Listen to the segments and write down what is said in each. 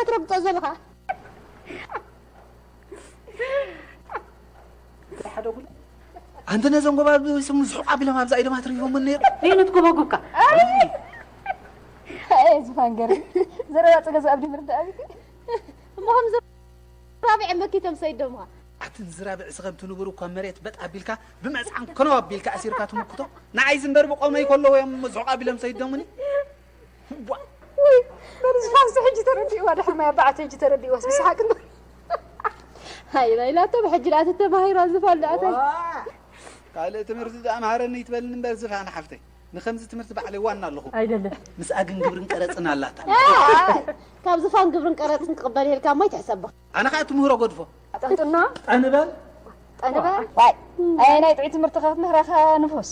ትረግጦ ዘለኻ። ኣንቲ ነዞም ጎባቢ ስሙ ዝሑቕ ኣቢሎም ኣብዛ ኢዶም ኣትሪፎም ነይሩ። ዘይነት ጎባጉብካ። ኣይ ዝፋን ገርም ዘረባ ጽገ ዝኣብዲ ምርዳእ ኣብቲ እሞ ከም ዝራብዐ መኪቶም ሰይዶምኻ። ኣቲ ንዝራብዕ ስኸም ትንብሩ እኳ መሬት በጥ ኣቢልካ ብመጽዓን ኮነው ኣቢልካ ኣሲርካ ትምክቶ። ንዓይ ዝንበር ብቆመይ ከለዉ እዮም ዝሑቕ ኣቢሎም ሰይዶምኒ። ቧ! ውይ በርዝፋንስ ሕጂ ተረዲእዋ ድሕር ማይ ኣባዓተ ሕጂ ተረዲእዋስ ብስሓቅ እንዶ ሃይ ናይላቶም ሕጂ ደኣ ተተማሂራ ዝፋን ደኣ ታይ ካልእ ትምህርቲ ዝኣምሃረኒ ይትበልኒ እምበር ዝፋን ሓፍተይ ንከምዚ ትምህርቲ ባዕለይ ዋና ኣለኹ ኣይደለ ምስኣ ግን ግብርን ቀረፅን ኣላታ ካብ ዝፋን ግብርን ቀረፅን ክቕበል የልካ እሞ ይትሕሰብኻ ኣነ ከዓ ትምህሮ ገድፎ ኣጠንጥና ጠንበል ጠንበል ዋይ ኣየ ናይ ጥዑይ ትምህርቲ ከፍ ምህራኻ ንፎስ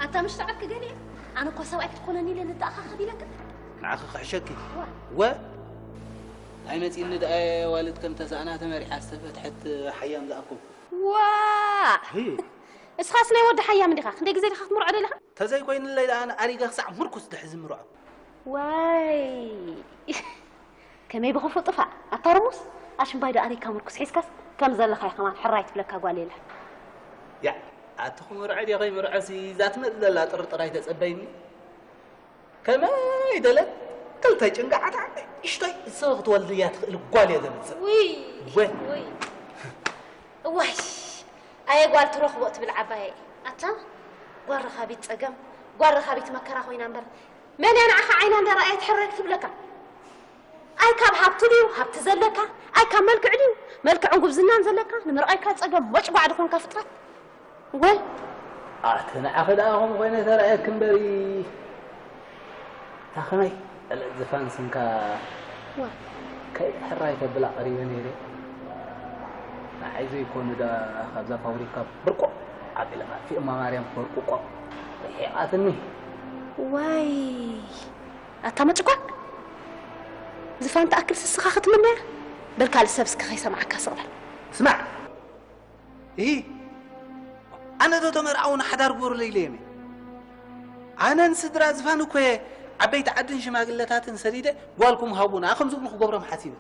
ኣታ ምሽተዓልኪ ገሊኤ ኣነ እኳ ሰብኣይ ክትኮነኒ ኢለ ንተኣኻኸብ ኢለካ ንዓኺ ክሕሸኪ ወ ኣይመፂኒ ደኣ ዋልድ ከም ተሳእና ተመሪሓ ዝተፈትሐት ሓያም ዝኣኮንኩ ዋ እስኻስ ናይ ወዲ ሓያም እንዲኻ ክንደይ ግዜ ዲኻ ክትምርዖ ደለኻ ተዘይኮይንለይ ደኣ ኣሪገ ክሳዕ ምርኩስ ድሕዚ ምርዖ ዋይ ከመይ ብኽፉእ ጥፋእ ኣታ ርሙስ ኣሽምባይ ዶ ኣሪካ ምርኩስ ሒዝካስ ከም ዘለኻ ኢኻ ማት ሕራይ ትብለካ ጓል የለን ያ ኣቲ ክምርዖ ድየ ከይምርዖሲ እዛ ትመጽእ ዘላ ጥርጥር ኣይተጸበይኒ ከመይ ደለት ክልተ ጭንጋዓት ዓበይ እሽቶይ ስበ ክትወልድ እያ ትኽእል ጓል እየ ዘምጽእ ውይ ወይ ውይ እዋይ ኣየ ጓል ትረኽቦ ትብል ዓባየ ኣታ ጓል ረኻቢት ጸገም ጓል ረኻቢት መከራ ኮይና እምበር መን እያ ንዓኻ ዓይና እንዳረኣየት ሕራይ ክትብለካ ኣይ ካብ ሃብቲ ድዩ ሃብቲ ዘለካ ኣይ ካብ መልክዕ ድዩ መልክዕን ጉብዝናን ዘለካ ንምርኣይካ ጸገም ሞጭጓዕ ድኾንካ ፍጥረት ወ ኣቲ ንዓኺ ደኣ ከምኡ ኮይነ ተራእየኪ እምበሪ እታ ከመይ ዕለት ዝፋን ስንካ ከይድ ሕራይ ተብላ ቀሪበ ነይረ ንዓይ ዘይኮኑ ደኣ ካብዛ ፋብሪካ ብርቁ ኣቢለ ኣጥፊኦማ ማርያም ክበርቁቆ ርሒቓትኒ ዋይ ኣታ መጭቋ ዝፋን ትኣክል ስስኻ ክትምነያ በል ካልእ ሰብ እስከ ከይሰምዓካ ስቕ በል ስማዕ እሂ ኣነ ዶ ተመርዓው ንሓዳር ግበሩለይ ኢለዮም እየ ኣነን ስድራ ዝፋን እኮ እየ ዓበይቲ ዓድን ሽማግለታትን ሰዲደ ጓልኩም ሃቡና ከም ዝብሉ ክገብሮም ሓሲበ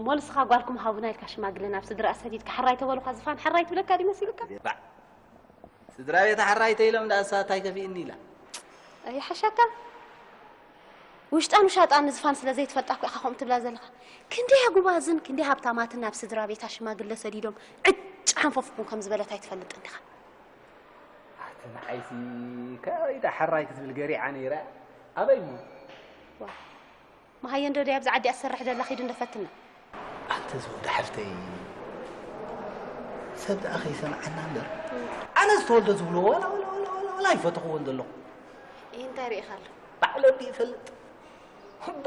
እሞ ንስኻ ጓልኩም ሃቡና ኢልካ ሽማግለ ናብ ስድራ ሰዲድካ ሕራይ ተበሉኻ ዝፋን ሕራይ ትብለካ ድዩ መሲሉካ ስድራ ቤታ ሕራይ ተኢሎም ደኣ እሳ ታይ ከፊእኒ ኢላ ኣይሓሻካ ውሽጣን ውሻጣን ንዝፋን ስለ ዘይትፈልጣ እኮ ኢኻ ከምኡ ትብላ ዘለኻ ክንደይ ኣጉባዝን ክንደይ ሃብታማትን ናብ ስድራ ቤታ ሽማግለ ሰዲዶም ዕጭ ሓንፈፍኩም ከም ዝበለት ኣይትፈልጥን ዲኻ ኣቲ ንዓይሲ ከበይ ደኣ ሕራይ ክትብል ገሪዓ ነይራ ኣበይ እሞ መሃየንዶ ድያ ኣብዚ ዓዲ እያ ትሰርሕ ደላ ኺዱ እንዶ ፈትና። ኣንተ ዝወዲ ሓፍተይ ሰብ ደኣ ከይሰምዓና እምበር ኣነ ዝተወልደ ዝብልዎ ዋላ ዋላ ዋላ ዋላ ዋላ ኣይፈተኽዎን ዘለኹ። እይ እንታይ ርኢኻ ኣሎ? ባዕለ ኣዲ ይፈልጥ። እባ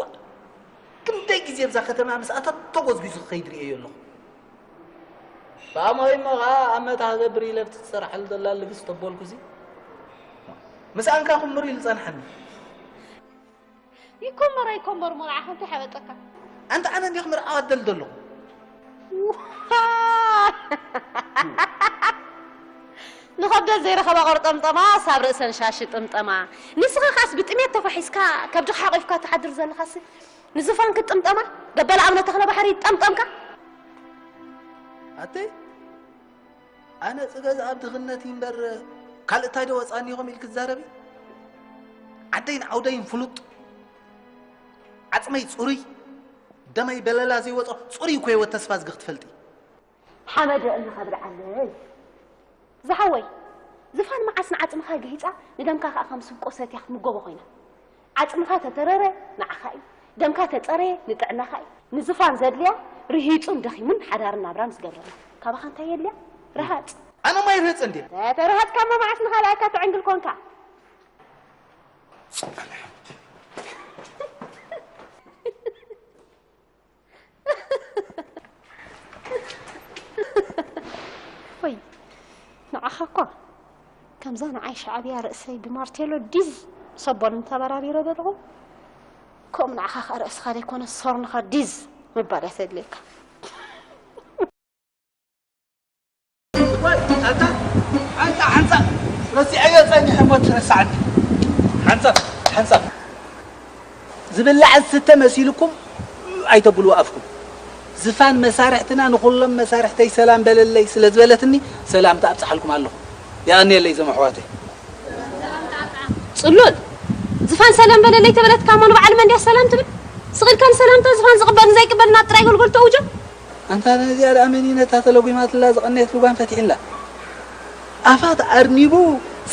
ክንደይ ግዜ ኣብዛ ከተማ ምስ ኣታ ተጎዝጒዙ ክኸይድ ርእየዮ ኣለኹ። ብኣሞይ እሞ ኸዓ ኣብ መታ ክገብር ኢለ ኣብቲ ትሰርሓሉ ዘላ ልግስ ተቦልኩሲ ምስኣንካ ክምር ኢሉ ጸንሐኒ። ይኮመር ኣይኮመር እሞ ንዓኻ እንታይ ሓበጠካ? ኣንታ ኣነ እንዲኹ ምርዓው ኣደል ዘለኹ። ንኸብደት ዘይረኸባ ቆርጠምጠማ ሳብ ርእሰን ሻሽ ጥምጠማ ንስኻ ኻስ ብጥሜት ተፋሒስካ ከብድኻ ሓቂፍካ ትሓድር ዘለኻሲ ንዝፋን ክትጥምጠማ ገበል ኣብነ ተኽለ ባሕሪ ይጠምጠምካ ኣተይ ኣነ ጽገዝ ኣብ ድኽነት እምበር ካልእ እንታይ ዶ ወጻኒ ኢኹም ኢልክ ትዛረቢ? ዓደይን ዓውደይን ፍሉጥ፣ ዓጽመይ ጽሩይ፣ ደመይ በለላ ዘይወጾ ጽሩይ እኮ ህይወት ተስፋ ዝግኽ ትፈልጢ። ሓመድ እምኻ ብልዓለይ። ዝሓወይ፣ ዝፋን መዓስ ንዓጽምኻ ገሂጻ ንደምካ ከኣ ከም ስብቆ ሰትያ ክትምገቦ ኮይና። ዓጽምኻ ተተረረ ንዓኻ እዩ፣ ደምካ ተጸረየ ንጥዕናኻ እዩ። ንዝፋን ዘድልያ ርሂጹን ደኺሙን ሓዳርን ናብራን ዝገብረላ። ካባኻ እንታይ የድልያ? ረሃጽ። ኣነ ማይ ርህጽ እንዴ? ተተረሃጽካ እሞ መዓስ ንኻልኣይካ ትዕንግል ኮንካ? ፎይ ንዓኻ እኳ ከምዛ ንዓይ ሻዕብያ ርእሰይ ብማርቴሎ ዲዝ ሰቦን እንተበራቢረ ዘለኹ ከምኡ ንዓኻ ከኣ ርእስኻ ዘይኮነ ሶርንኻ ዲዝ ምባል እያ ተድልየካ። ኣንታ ኣንታ ኣንታ ረሲዐዮ ጸኒሐ እሞ ትረሳዕኒ። ሓንሳብ፣ ሓንሳብ። ዝብላዕ ዝስተ መሲልኩም ኣይተብልዎ ኣፍኩም። ዝፋን መሳርሕትና ንኹሎም መሳርሕተይ ሰላም በለለይ ስለ ዝበለትኒ ሰላምታ ኣብጽሓልኩም ኣለኹ። የቐንየለይ እዞም ኣሕዋተይ። ጽሉል፣ ዝፋን ሰላም በለለይ ተበለትካ እሞ ንበዓል መን ድያ ሰላም ትብል? ስቕ ኢልካ ንሰላምታ ዝፋን ዝቕበልን ዘይቅበልን ኣብ ጥራይ ጎልጎል ተውጆ? ኣንታ ነዚኣ ደኣ መን እዩ ነታ ተለጒማትላ ዝቐነየት ልጓም ፈቲሕላ? ኣፋ ተኣርኒቡ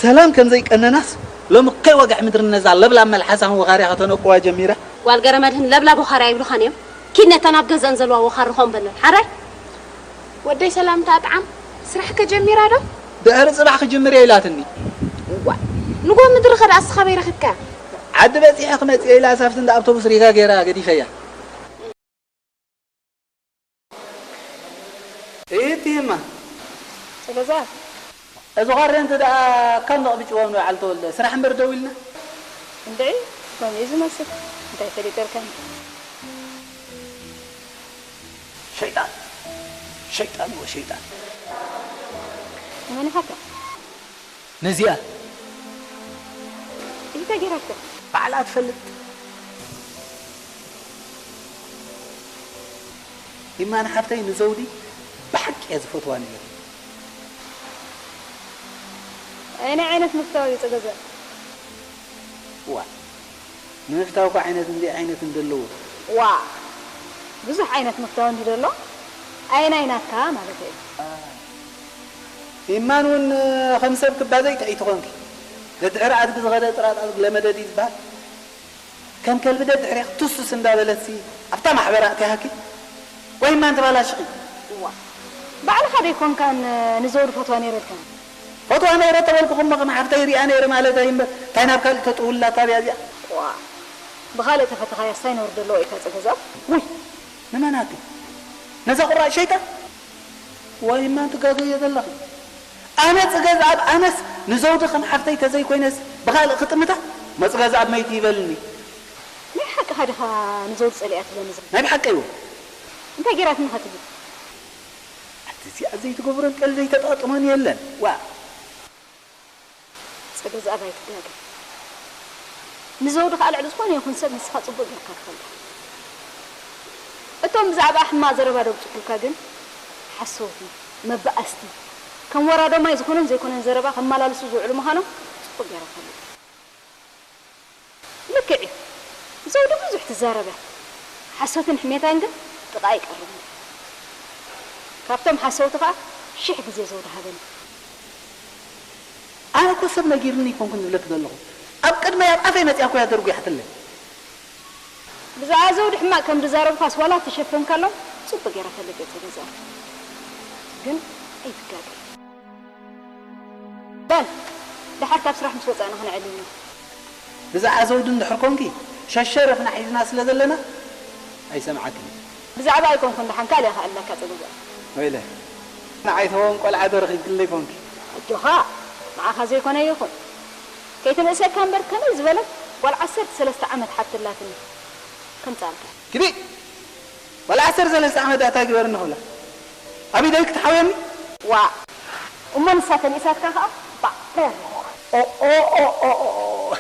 ሰላም ከም ዘይቀነናስ፣ ሎሚ ከይ ወግሒ ምድሪ ነዛ ለብላብ መልሓሳ ወኻርያ ከተነቁዋ ጀሚራ። ጓል ገረመድህን ለብላብ ወኻርያ ይብሉኻን እዮም። ኪድ ነተን ኣብ ገዝአን ዘለዋ ወኻሪ ኾን በለን። ሓራይ? ወደይ ሰላምታ ኣጥዓም፣ ስራሕ ከጀሚራ ዶ? ድሕሪ ጽባሕ ክጅምር እየ ኢላትኒ። እዋ፣ ንጎ ምድሪ ኸ ደኣ እስኻ በይ ረኺብካያ? ዓዲ በጺሐ ክመጽእ ኢላ ሳፍቲ እንዳ ኣውቶቡስ ሪጋ ገይራ ገዲፈያ። እይትይማ። ስለዛ እዚ ኻሬ እንተ ደኣ ካብ ነቕቢ ጭዋኑ ይዓል ተወልደ፣ ስራሕ እምበር ደው ኢልና። እንድዒ፣ ከምኡ እዩ ዝመስል። እንታይ ፈሊጠልካኒ? ሸይጣን፣ ሸይጣን ወ ሸይጣን። መን ኢኻ ከ? ነዚኣ እንታይ ገይራቶ? ባዕላ ትፈልጥ። ይማን ሓፍተይ ንዘውዲ ብሓቂ እየ ዝፈትዋ ነይረ። ኣየናይ ዓይነት ምፍታው እዩ ጸገዘ? ዋ፣ ንምፍታው እኮ ዓይነት እንዲ ዓይነት እንደለዎ። ዋ፣ ብዙሕ ዓይነት ምፍታው እንዲ ደሎ፣ ኣየናይ ናትካ ማለት እዩ? ይማን እውን ከም ሰብ ክባዘይ ጥዕይቲ ኮንኪ። ደድሕሪ ኣድጊ ዝኸደ ጥራጥ ኣድጊ ለመደ ድዩ ዝበሃል? ከም ከልቢ ደድሕሬኺ ቱሱስ እንዳበለትሲ ኣብታ ማሕበር ኣእቲያኪ? ወይ ማን ተባላሽኺ? እዋ፣ ባዕልኻ ዶ ኣይኮንካን ንዘውዲ ፈትዋ ነይረልካን? ፈትዋ ነይረ ተበልኩኹ እሞ ከም ሓፍተይ ሪኣ ነይረ ማለተይ እምበር፣ እንታይ ናብ ካልእ ተጥውላ ታብያ እዚኣ? እዋ፣ ብኻልእ ተፈተኻያ እንታይ ነውሪ ዘለዎ እዩ እታ ጸገዛብ? ውይ፣ ንመን ኣቲ? ነዛ ቁራጭ ሸይጣን? ወይ ማን ትጋገየ ዘለኺ? ኣነ ጽገዛብ ኣነስ ንዘውዲ ከም ሓፍተይ ተዘይኮይነስ ብኻልእ ክጥምታ? መጽገዛብ መይቲ ይበልኒ። ናይ ሓቅኻ ዲኻ ንዘውዲ ጸሊኣ ትብለኒ ዘለኻ? ናይ ብሓቀይ እዎ። እንታይ ገይራትኒ ኸ ትብል? ኣቲ እዚኣ ዘይትገብሮን ቀልዲ ዘይተጣጥሞን የለን። ዋ። ጸገዛብ ኣይትጋገ። ንዘውዲ ኸኣ ልዕሊ ዝኾነ ይኹን ሰብ ንስኻ ጽቡቕ ጌርካ ትፈልጣ። እቶም ብዛዕባ ሕማቕ ዘረባ ደብጽሑልካ ግን ሓሰውቲ፣ መባኣስቲ፣ ከም ወራዶ ማይ ዝኾነን ዘይኮነን ዘረባ ከመላልሱ ዝውዕሉ ምዃኖም ጽቡቕ ጌረ እፈልጥ። ልክዕ እዩ። ዘውዲ ብዙሕ ትዛረብ እያ። ሓሶትን ሕሜታን ግን ጥቓ ኣይቀርብን እዩ። ካብቶም ሓሰውቲ ኸኣ ሽሕ ግዜ ዘውዲ ሃበኒ። ኣነ እኮ ሰብ ነጊርኒ ኣይኮንኩን ዝብለኪ ዘለኹ። ኣብ ቅድመይ ኣብ ኣፈይ መጺኣ እኮ እያ ደርጒሓትለይ። ብዛዕባ ዘውዲ ሕማቕ ከም ዝዛረብኳስ ዋላ ተሸፈንካሎም ጽቡቕ ገይረ እፈልጥ እየ ጸገዛ። ግን ኣይትጋገ። በል፣ ደሓር ካብ ስራሕ ምስ ወጻእና ክንዕልል ኢና። ብዛዕባ ዘውዲ እንድሕር ኮንኪ፣ ሸሸረፍና ሒዝና ስለ ዘለና፣ ኣይሰምዓክን። ብዛዕባ ኣይኮንኩን ደሓን ካልእ ኢኻ ኣለካ ጸገዛ። ወይለ፣ ንዓይ ተወን ቆልዓ ዶ ረኺብክለይ ኮንኪ? ኣጆኻ፣ ንዓኻ ዘይኮነ ይኹን። ከይትንእሰካ እምበር ከመይ ዝበለት ጓል ዓሰርተ ሰለስተ ዓመት ሓብቲ ኣላትኒ። ከምጻልካ። ግዲ! ዋላ ዓሰርተ ሰለስተ ዓመት ኣታ ግበርኒ ክብላ። ኣብ ኢደይ ክትሓውየኒ? ዋእ! እሞ ንሳ ተንኢሳትካ ኸኣ ባዕለይ ኣለኹ። ኦ፣ ኦ፣ ኦ፣ ኦ፣ ኦ፣ ኦ።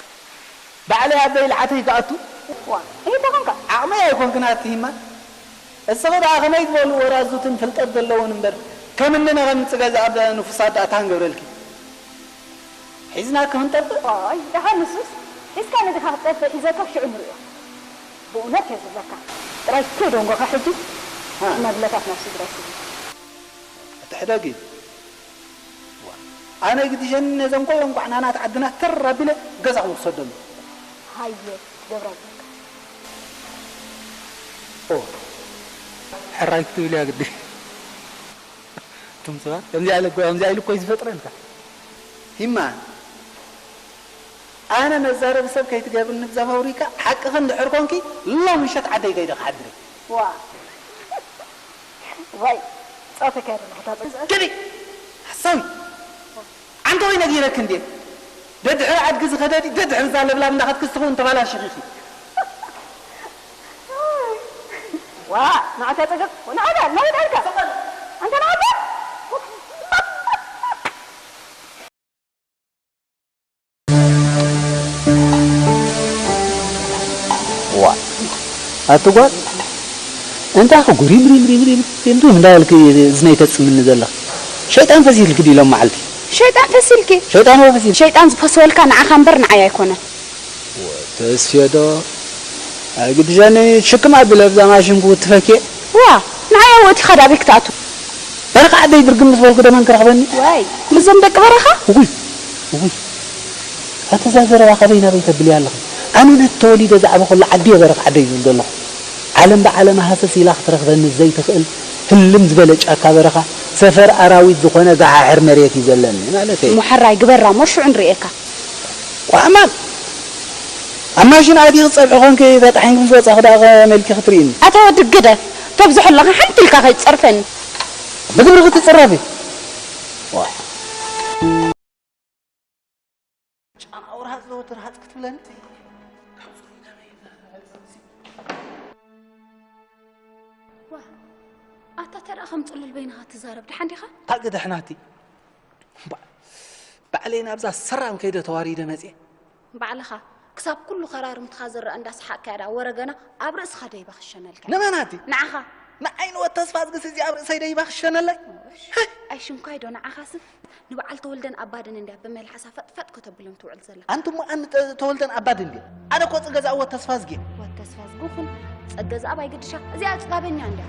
ባዕለይ ኣደይ ልዓተይ ክኣቱ? ዋእ! እንታይ ኾንካ? ዓቕመይ ኣይኮንክን ኣቲ ሂማ። እስኺ ደኣ ከመይ ዝበሉ ወራዙትን ፍልጠት ዘለዎን እምበር፣ ከም እኒ ነቐምጽ ገዛ ኣብ ንፉሳት ደኣ ታንገብረልኪ። ሒዝና ክንጠፍእ? ኣይ፣ ደሓን ንሱስ፣ ሒዝካኒ ዲኻ ክትጠፍእ? ሒዘካ ሽዑ ንርእዮ። ብእውነት እየ ዝብለካ። ጥራይ ከይደንጎኻ ሕጂ፣ ሃ። ሽማግለታት ናብ ስድራይ ስድሪ። ኣትሕደጊ። ዋ፣ ኣነ ግዲሸኒ ነዘን ቆይ እንቋዕ ናናት ዓድና ተር ኣቢለ ገዛኹም ክሰዶም። ሃየ፣ ክገብራ ኣለካ። ኦ፣ ሕራይ ክትብል እያ ግዲ። እቶም ሰባት ከምዚኣ ኢለ እኮ፣ ከምዚኣ ኢሉ እኮ እዩ ዝፈጥረልካ። ሂማ፣ ኣነ መዛረቢ ሰብ ከይትገብርኒ ብዛፍ ኣውሪካ፣ ሓቅኺ እንድሕር ኮንኪ፣ ሎሚ ምሸት ዓደይ ከይደ ክሓድር እየ። ዋ። ዋይ፣ ጸወታ ከይደ ኣለኹ፣ እታ ጽ- ግዲ! ሓሳዊ! ኣንተ ወይ ነጊረክ እንዴ? ደድሕሪ ኣድጊ ዝኸደ ድዩ? ደድሕሪ እዛ ለብላብ እንዳኸድኪ እስኺ እውን ተባላሽኺ ኢኺ። ዋ፣ ንዓታ ጸገብ፣ ንዓታ፣ ናበይ ዳርካ? ኣንተ ንዓታ? ኣቲ ጓል፣ እንታይ ክጉ ሪም ሪም ሪም ሪም ሪም ሪም እንዳበልኪ እዝነይ ተጽምኒ ዘለኺ? ሸይጣን ፈሲልኪ ድዩ ሎም መዓልቲ? ሸይጣን ፈሲልኪ? ሸይጣን ወ ፈሲል። ሸይጣን ዝፈስወልካ ንዓኻ እምበር ንዓይ ኣይኮነን። ተስፌ ዶ? ኣይግድሸኒ፣ ሽክም ኣቢለ ኣብዛ ማሽን ክውትፈኪ። ዋ፣ ንዓይ ኣወት ኢኻ ዳበይ ክትኣቱ? በረኻ ዓደይ ድርግም ምስ በልኩ ደመን ክረኽበኒ? ዋይ፣ ምስዞም ደቂ በረኻ? እውይ፣ እውይ። ኣታ እዛ ዘረባ ካበይ ናበይ ተብልያ ኣለኺ? ኣነ ነቲ ተወሊደ ዝዓበኹሉ ዓዲ እየ በረኻ ዓደይ ዝብል ዘለኹ። ዓለም ብዓለማ ሃሰስ ኢላ ክትረኽበኒ ዘይትኽእል ህልም ዝበለ ጫካ በረኻ፣ ሰፈር ኣራዊት ዝኾነ ዝሓሕር መሬት እዩ ዘለኒ ማለተይ። እሞ ሕራይ ግበራ እሞ ሽዑ ንርእየካ። ቋዕማን! ኣብ ማሽን ኣእቲኺ ትጸብሒ ኮንኪ ተጣሒንኪ ምስ ወጻኺ ደኣ ከመይ ኢልኪ ክትርእይኒ? ኣታ ወዲ ግደፍ፣ ተብዝሖ ኣለኻ ሓንቲ ኢልካ ከይትጸርፈኒ። ብግብሪ ክትጽረፊ። ዋ። ጫማኡ ርሃጽ ዘወትር ሃጽ ክትብለኒ? ዋ፣ ኣታ ተደኣ ከም ጽሉል በይንኻ ትዛረብ ደሓን ዲኻ? ኣግድሕ ናቲ። እምበኣር ባዕለይ ናብዛ ሰራም ከይደ ተዋሪደ መጽየ። ባዕልኻ ክሳብ ኩሉ ከራርምትኻ ዝረኣ እንዳሰሓቕካ እያ ደኣ ወረ ገና ኣብ ርእስኻ ደይባ ክሸነልካ። ንመን ኣቲ? ንዓኻ። ንዓይ ንወድ ተስፋ ዝግስ እዚ ኣብ ርእሰይ ደይባ ክሸነለይ? ኣይ ሽንኳይ ዶ ንዓኻስ ንበዓል ተወልደን ኣባድን እንድያ ብመልሓሳ ፈጥፈጥ ከተብሎም ትውዕል ዘላ። ኣንቲ እሞ ኣን ተ-፣ ተወልደን ኣባድን ድየ? ኣነ እኮ ጽገዛ ወድ ተስፋ ዝጌ። ወድ ተስፋ ዝግኹን ጸገዛ ኣብ ኣይግድሻ። እዚኣ ጽጋበኛ እንድያ።